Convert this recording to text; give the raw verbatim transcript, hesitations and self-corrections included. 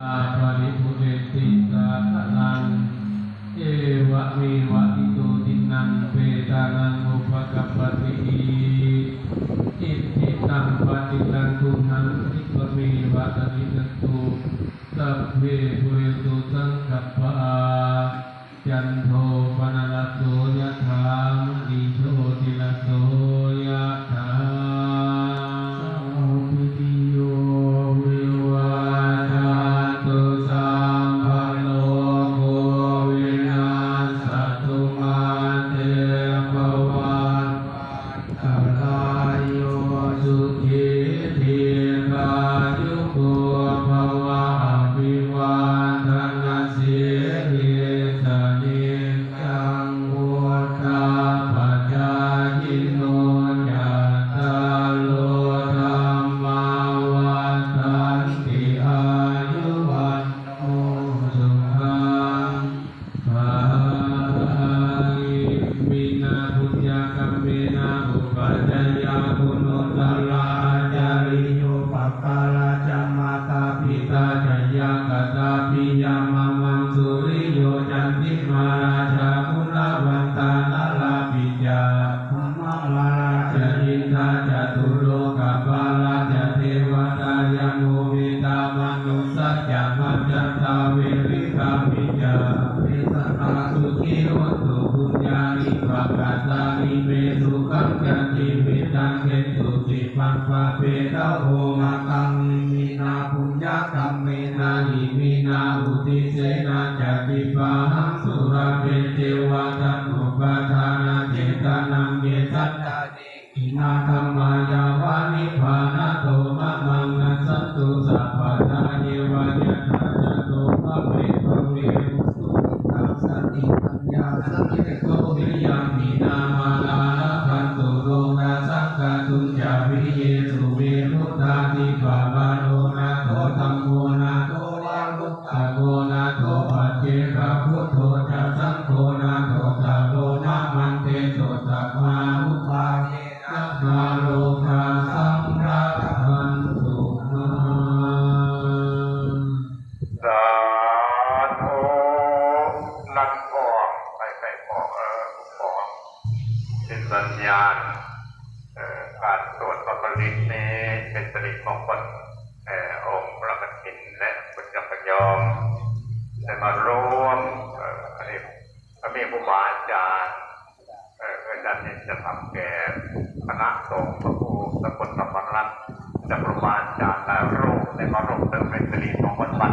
paripūrenti sāgaraṃ, evameva ito dinnaṃ petānaṃ upakappati. Icchitaṃ patthitaṃ tumhaṃ khippameva samijjhatu, sabbe pūrentu saṅkappā, cando paṇṇaraso yathā, maṇi jotiraso yathā. Sabbītiyo vivajjantu, sabbarogo vinassatu, mā te bhavatvan tarāyo, sukhī dīghāyuko bhava. Abhivādanasīlissa niccaṃ vuḍḍhāpacāyino, cattāro dhammā vaḍḍhanti, āyu vaṇṇo sukhaṃ balaṃ. Iminā puññakammena upajjhāyā guṇuttarā, ācariyūpakārā ca mātā pitā ca ñātakā piyā mamaṃ, suriyo candimā rājā guṇavantā narāpi ca, brahmamārā ca indā ca catulokapālā ca devatā, yamo mittā manussā ca majjhattā verikāpi ca, sabbe sattā sukhī hontu puññāni pakatāni me, sukhañca tividhaṃ dentu khippaṃ pāpetha vomataṃ. Iminā puññakammena iminā uddisena ca khippāhaṃ sulabhe ceva taṇhupādānachedanaṃ. Ye santāne hīnā dhammā yāva nibbānato mamaṃ, nassantu sabbadā yeva yattha jāto bhave bhave. Ujucittaṃ satipaññā sallekho viriyamhinā, mārā labhantu nokāsaṃ kātuñca viriyesu me. Buddhādhipavaro nātho, dhammo nātho varuttamo, nātho paccekabuddho ca, saṅgho nāthottaro mamaṃ. Tesottamānubhāvena mārokāsaṃ labhantu mā. สาธุ นั่นพร้อม ไปไปพร้อม เออ พร้อม เป็นสัญญาณ เอ่อ การสวดพระปริตรนี้เป็นสิริมงคล เอ่อ องค์พระกฐินและคุณโยมญาติโยม ได้มาร่วม เอ่อ อันนี้ ก็มีครูบาอาจารย์ เอ่อ อาจารย์เนี่ยจะทำแก่คณะสงฆ์พระครูสกลธรรมรัตน์ และครูบาอาจารย์หลายรูปได้มาร่วมเติมให้สิริมงคลวันแห่ง